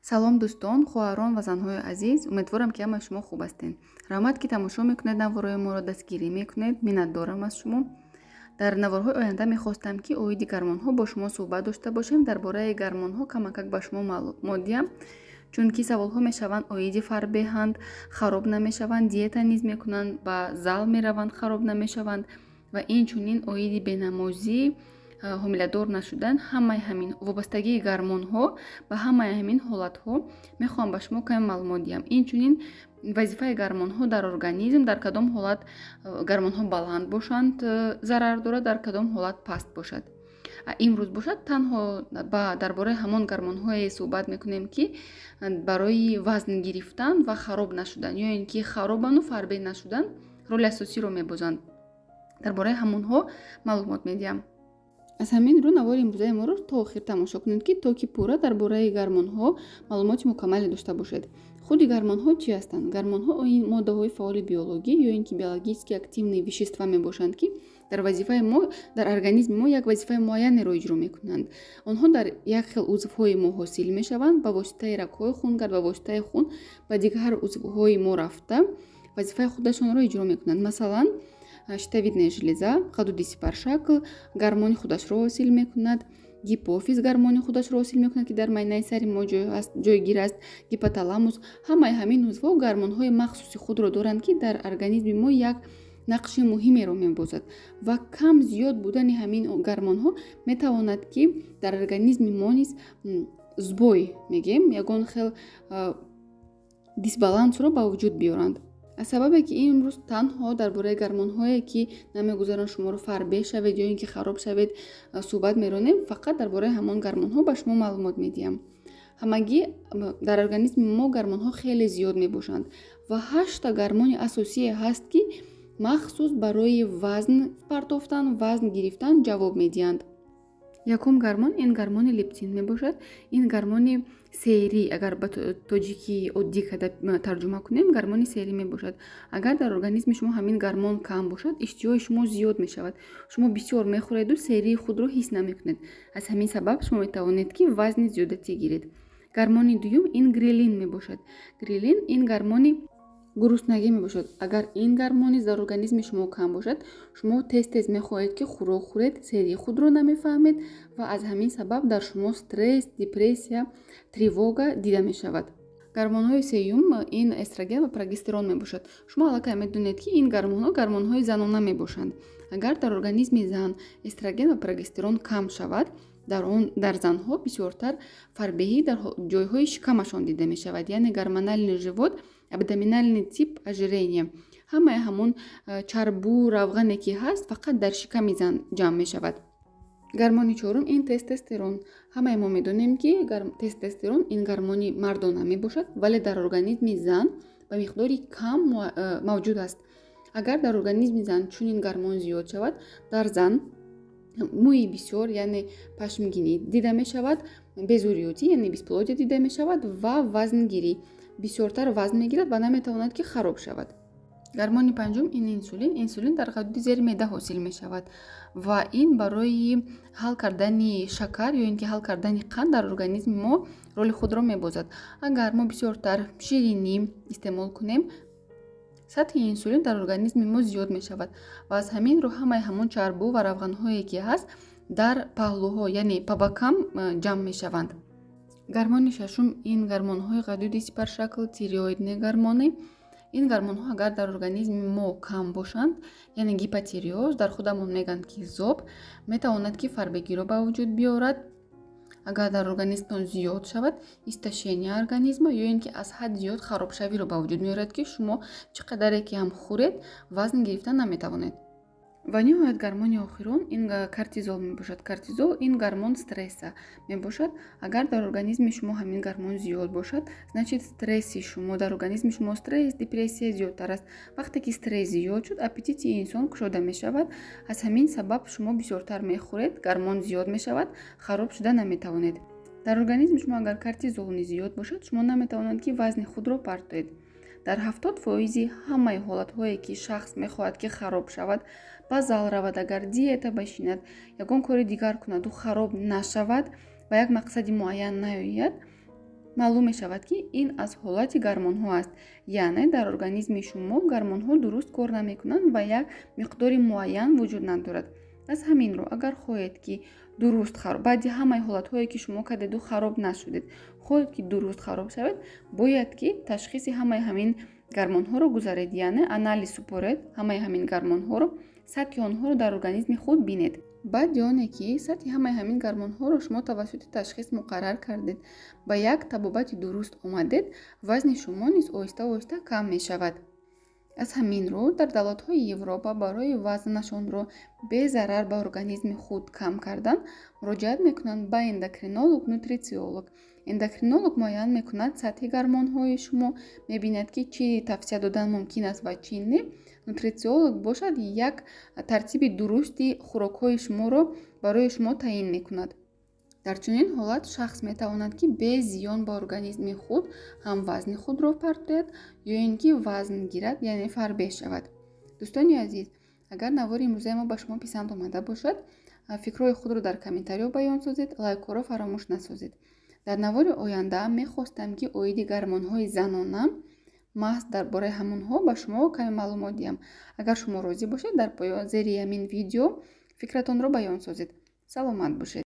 Салом, дӯстон, хоҳарон ва занҳои азиз! Умедворам, ки ҳамаи шумо хуб ҳастед. Раҳмат, ки тамошо мекунед наворҳои моро, дастгирӣ мекунед, миннатдорам аз шумо. Дар наворҳои оянда мехостам, ки оиди гармонҳо бо шумо суҳбат дошта бошем. Дар бораи гармонҳо камакак ба шумо маълумот диҳам, чунки саволҳо мешаванд оиди фарбеҳанд, хароб намешаванд, диета низ мекунанд, ба зал мераванд, хароб намешаванд ва инчунин оиди бенамозӣ, ҳомиладор нашудан. Ҳамаи ҳамин вобастагии гармонҳо ба ҳамаи ҳамин ҳолатҳо мехоҳам ба шумо каме маълумот диҳам. Инчунин вазифаи гармонҳо дар организм, дар кадом ҳолат гармонҳо баланд бошанд, зарар дорад, дар кадом ҳолат паст бошад. Имрӯз бошад, танҳо дар бораи ҳамон гармонҳое суҳбат мекунем, ки барои вазн гирифтан ва хароб нашудан ё ин ки харобану фарбе нашудан роли асосиро мебозанд. Дар бораи ҳамонҳо маълумот медиҳам. Аз ҳамин рӯ навори имрӯзаи моро то охир тамошо кунед, ки то ки пурра дар бораи гармонҳо маълумоти мукаммале дошта бошед. Худи гармонҳо чӣ ҳастанд? Гармонҳо ин моддаҳои фаъоли биологӣ ё ин ки биологически активные вещества мебошанд, ки дар вазифаи мо, дар организми мо як вазифаи муайянеро иҷро мекунанд. Онҳо дар як хел узвҳои мо ҳосил мешаванд, ба воситаи рагҳои хунгард, ба воситаи хун ба дигар узвҳои мо рафта, вазифаи худашонро иҷро мекунанд. Масалан, щитовидная железа, ғадуди сипаршакл гармони худашро ҳосил мекунад, гипофиз гармони худашро ҳосил мекунад, ки дар майнаи сари мо ҷойгир аст, гипоталамус. Ҳамаи ҳамин узвҳо гармонҳои махсуси худро доранд, ки дар организми мо як нақши муҳимеро мебозад ва кам зиёд будани ҳамин гармонҳо метавонад, ки дар организми мо низ сбой мегӯем, ягон хел дисбалансро ба вуҷуд биёранд. Аз сабабе ки имрӯз танҳо дар бораи гармонҳое, ки намегузоранд шуморо фарбеҳ шавед ё ин ки хароб шавед, суҳбат меронем, фақат дар бораи ҳамон гармонҳо ба шумо маълумот медиҳам. Ҳамагӣ дар организми мо гармонҳо хеле зиёд мебошанд ва ҳашта гармони асосие ҳаст, ки махсус барои вазн партофтан, вазн гирифтан ҷавоб медиҳанд. Якум гармон ин гармони лептин мебошад. Ин гармони серӣ, агар ба тоҷикии оддӣ карда тарҷума кунем, гармони серӣ мебошад. Агар дар организми шумо ҳамин гармон кам бошад, иштиҳои шумо зиёд мешавад, шумо бисёр мехӯреду серии худро ҳис намекунед. Аз ҳамин сабаб шумо метавонед, ки вазни зиёдатӣ гиред. Гармони дуюм ин грелин мебошад. Грелин ин гармони гуруснагӣ мебошад. Агар ин гармон низ дар организми шумо кам бошад, шумо тез тез мехоҳед, ки хӯрок хӯред, серии худро намефаҳмед ва аз ҳамин сабаб дар шумо стресс, депрессия, тревога дида мешавад. Гармонҳои сеюм ин эстроген ва прогестерон мебошад. Шумо аллакай медонед, ки ин гармонҳо гармонҳои занона мебошанд. Агар дар организми зан эстроген ва прогестерон кам шавад, дар он дар занҳо бисёртар фарбеҳӣ дар ҷойҳои шикамашон дида мешавад, яъне гормональный живот, абдоминальный тип ожирения. Ҳамаи ҳамон чарбу равғане, ки ҳаст, фақат дар шиками зан ҷамъ мешавад. Гармони чорум ин тестостерон. Ҳамаи мо медонем, ки тестостерон ин гармони мардона мебошад, вале дар организми зан ба миқдори кам мавҷуд аст. Агар дар организми зан чунин гармон зиёд шавад, дар зан мӯи бисёр, яъне пашмгинӣ дида мешавад, безурётӣ, яъне бесплодие дида мешавад ва вазнгирӣ, бисёртар вазн мегирад ва наметавонад, ки хароб шавад. Гармони панҷум ин инсулин. Инсулин дар ғадуди зери меъда ҳосил мешавад ва ин барои ҳал кардани шакар ё ин ки ҳал кардани қанд дар организми мо роли худро мебозад. Агар мо бисёртар ширинӣ истеъмол кунем, сатҳи инсулин дар организми мо зиёд мешавад ва аз ҳамин рӯ ҳамаи ҳамон чарбу ва равғанҳое, ки ҳаст, дар паҳлӯҳо, яъне по бокам ҷамъ мешаванд. Гармони шашум ин гармонҳои ғадуди сипаршакл, тиреоидные гормоны. Ин гармонҳо агар дар организми мо кам бошанд, яъне гипотиреоз, дар худамон мегӯянд, ки зоб, метавонад, ки фарбегиро ба вуҷуд биёрад. Агар дар организмтон зиёд шавад, истощение организма ё ин ки аз ҳад зиёд харобшавиро ба вуҷуд меорад, ки шумо чӣ қадаре ки ҳам хӯред, вазн гирифта наметавонед. Ва ниҳоят, гармони охирон ин кортизол мебошад. Кортизол ин гармон стресса мебошад. Агар дар организми шумо ҳамин гармон зиёд бошад, значит, стресси шумо, дар организми шумо стресс, депрессия зиёдтар аст. Вақте ки стресс зиёд шуд, аппетити инсон кушода мешавад. Аз ҳамин сабаб шумо бисёртар мехӯред, гармон зиёд мешавад, хароб шуда наметавонед. Дар организми шумо агар кортизол низ зиёд бошад, шумо наметавонед, ки вазни худро партоед. Дар 70%-и ҳамаи ҳолатҳое, ки шахс мехоҳад, ки хароб шавад, ба зал равад, агар диета бишинад, ягон кори дигар кунаду хароб нашавад, ба як мақсади муайян наояд, Маълум мешавад, ки ин аз ҳолати гармонҳо аст, яъне дар организми шумо гармонҳо дуруст кор намекунанд ва як миқдори муайян вуҷуд надорад. Аз ҳамин рӯ, агар хоҳед, ки дуруст баъди ҳамаи ҳолатҳое, ки шумо кардеду хароб нашудед, хоҳед, ки дуруст хароб шавед, бояд ки ташхиси ҳамаи ҳамин гармонҳоро гузаред, яъне анализ супоред, ҳамаи ҳамин гармонҳоро, сатҳи онҳоро дар организми худ бинед. Баъди оне ки сатҳи ҳамаи ҳамин гармонҳоро шумо тавассути ташхис муқаррар кардед, ба як табобати дуруст омадед, вазни шумо низ оҳиста оҳиста кам мешавад. Аз ҳамин рӯ, дар давлатҳои Европа барои вазнашонро безарар ба организми худ кам кардан муроҷиат мекунанд ба эндокринолог, нутрициолог. Эндокринолог муайян мекунад сатҳи гармонҳои шумо, мебинад, ки чӣ тавсия додан мумкин аст ва чӣ не. Нутрициолог бошад, як тартиби дурусти хӯрокҳои шуморо барои шумо таъин мекунад. Дар чунин ҳолат шахс метавонад, ки бе зиён ба организми худ ҳам вазни худро партояд ё ин ки вазн гирад, яъне фарбеҳ шавад. Дӯстони азиз, агар навори имрӯзаи мо ба шумо писанд омада бошад, фикрҳои худро дар комментариҳо баён созед, лайкҳоро фаромӯш насозед. Дар навори оянда мехостам, ки оиди гармонҳои занона, маҳз дар бораи ҳамонҳо ба шумо каме маълумот диҳам. Агар шумо розӣ бошед, дар зери ҳамин видео фикратонро баён созед. Саломат бошед.